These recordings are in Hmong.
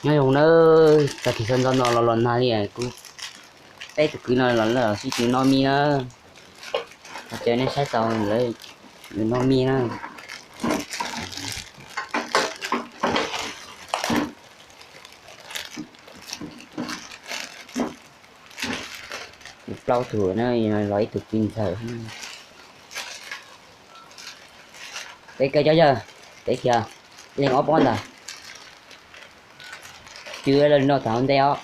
Nyob zoo na, tag kis sawv ntxov no los los nag li kuv peb tus kwv no los lawm sib tw noj mij na. Ua cas nej saib tau lawv noj mij na. Plaub tug na, los ib tug txiv ntxawm. Peb kawg cov yawg, peb kiag, leej ob pob ntawd. Cw lawv noj tag ua ntej os.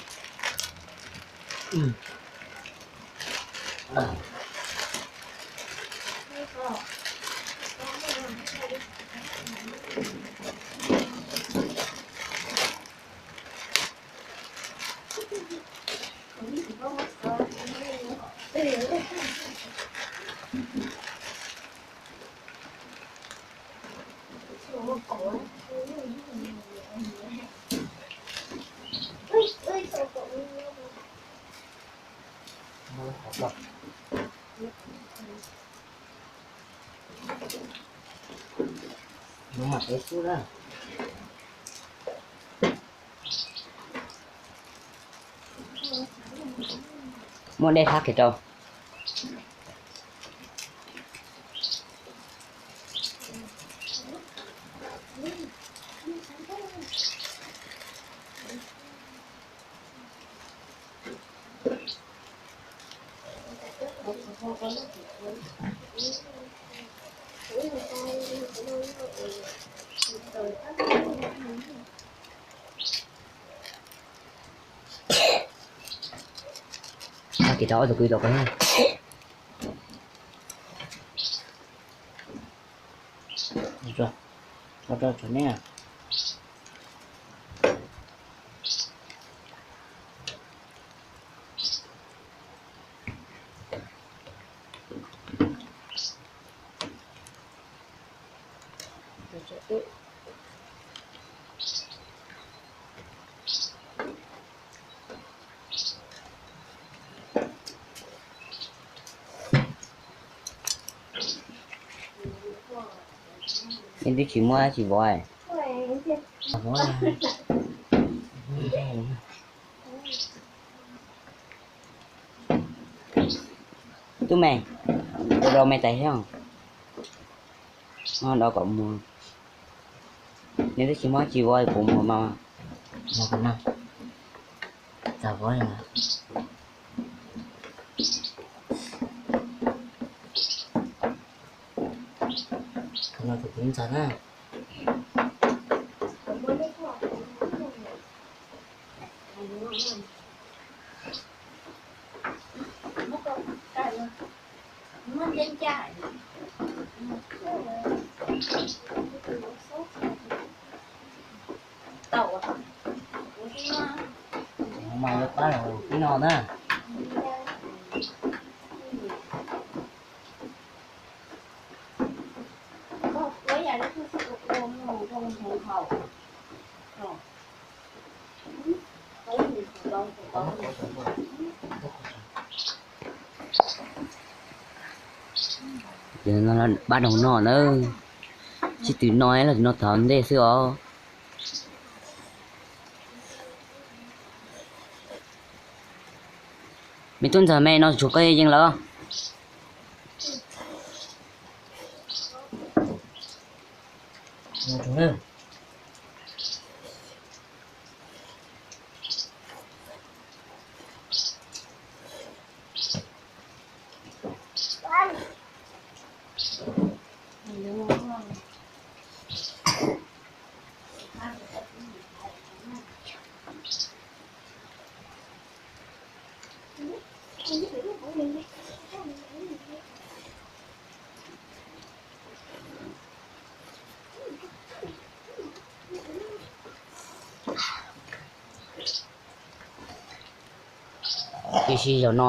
Muab dej thab kiag rau. Tag kis rau ob tug kwv tau kawg. Yeej twb tsis muaj tsis vov. Tub me, ua rau me tais thiab. Noj kom muag. Nws twb tsis muaj tsis vov, kuv muag mas. Muag kom noj. Txav vov li mas. Khav no tus kuv ntxawg na. Mas yuav pab los tib no na. Ces no pab rau no na, sib tw no los no thaum ntej xwb os. Me tub ntxawg, me no tshuav koj yeej lawm. Tiam sis zaum no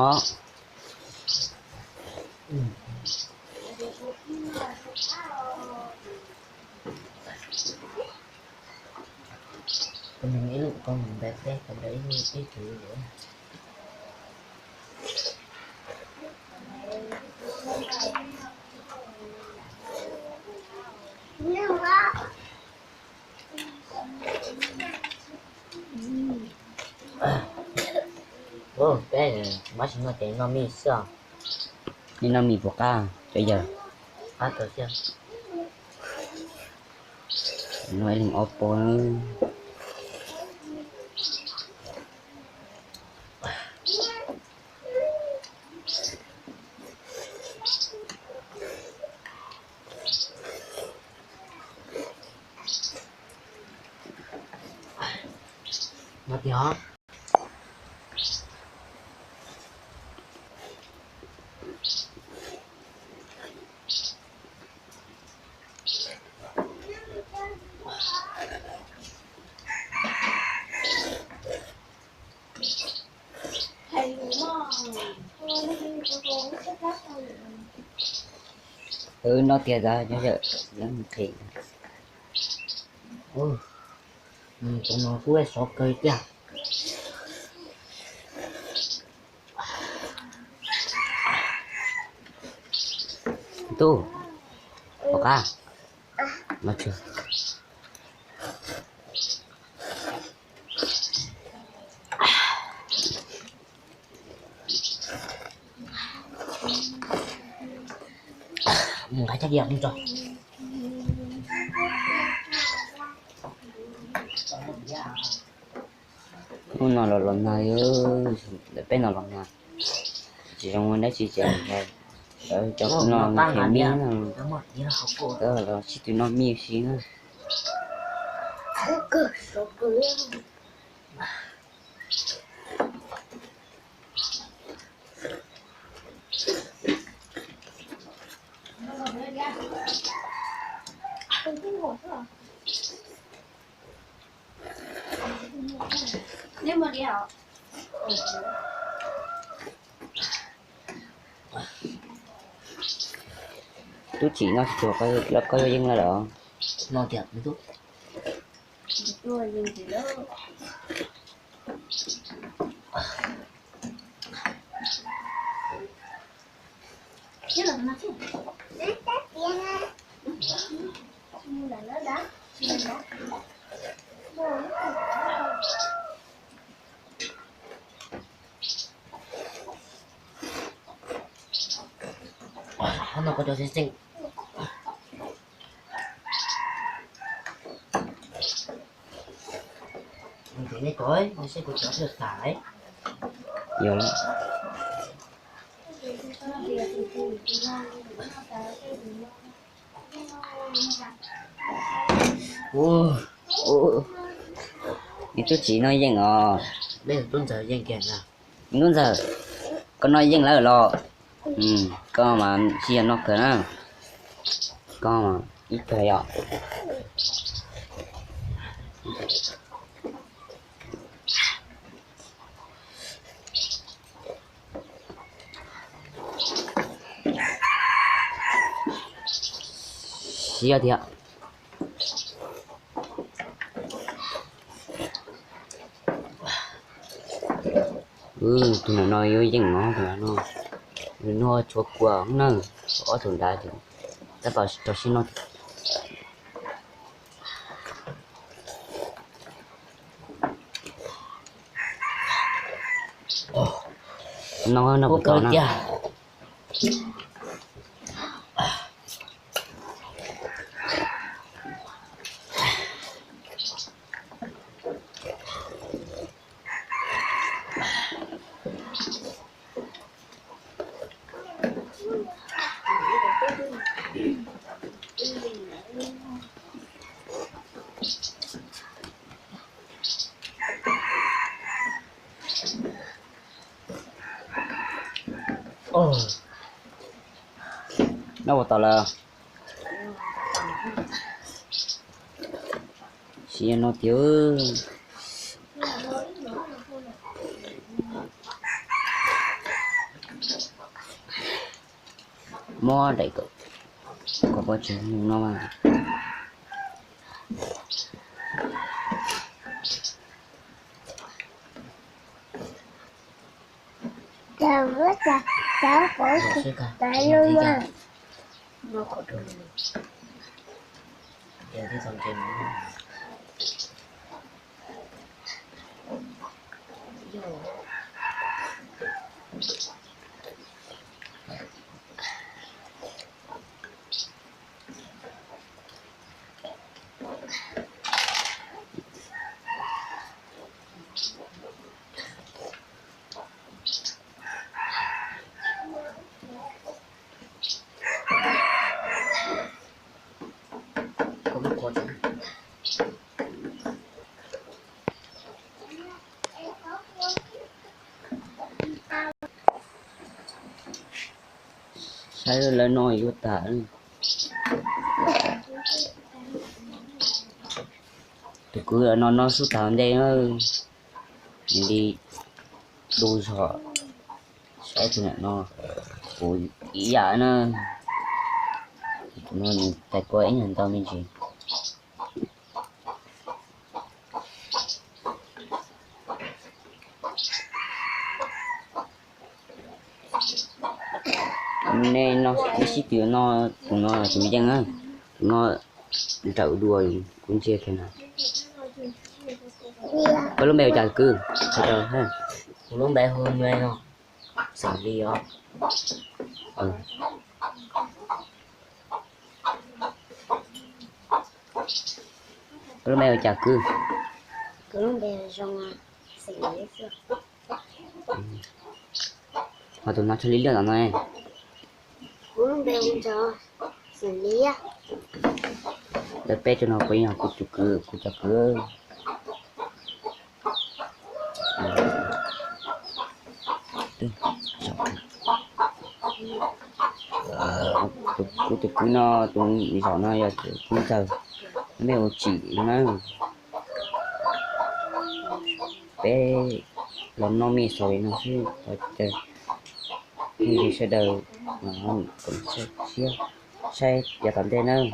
ib lub koj mus npe peb kom ib lub ib tug. Peb tab sis no ces noj mij xwb os. Nej noj mij puas qab cov yawg? Qab kawg thiab. No leej ob pab. No tiag. Wb noj tiag tab nyob yawm yeej nqhis. Tus no kuj sov kawg tiag. Tub, pom qab no tsuag. Nqa caj diam mus tso. Hnub no los los nag, ntawm peb no los nag, tsis zoo ua dab tsi ces lawv cov no nqhis mij no, los sib tw noj mij si na. Tub tsim no tsis tshua, koj yuav yeej lawm los? No tiag me tub. No koj cov tseem tseem. Neb cov, neb saib kuv cov xwb xav. Yog lawm. Ib tub tsim no yeej os. Tub ntxawg yeej kiag na. Tub ntxawg, koj no yeej lawm los? Koj mas sib yog noj kawg na. Koj mas ib kawg yom. Siab thiab. Tus no yuav yeej no, tus no, nws noj tshuav kua na, ob tug nrad ces tab tom rau siab noj. No no puas tau na. Noj puas tau lawm? Siab no tiag. Mob daim kom, kom pov tseg no mas. Saib lawv no yuav tag. Tus kwv no no xub tag ntej na, li du zog. Saib tus nam no, kuv ib yam na. Tus no nws tais kua ib nyuag ntau me ntsis. Nej no, nej sib twv no, tus no tus me yeej na, tus no nrawm dua, kuv ntsia kiag na. Koj lub npe ua cas kwv? Kuv lub npe hu Nue no, xeem Lis os. Koj lub npe ua cas kwv? Ho tus no tshaj li liaj tom no. Lawv peb tug no puas yog kuv tus kwv, kuv cov kwv? Kuv tus kwv no, tus zaum no yog tus kwv ntxawg, npe hu Tsim na. Peb los noj me xaus li no xwb, ua tsaug nej sawv daws koom siab saib yav tom ntej nawb.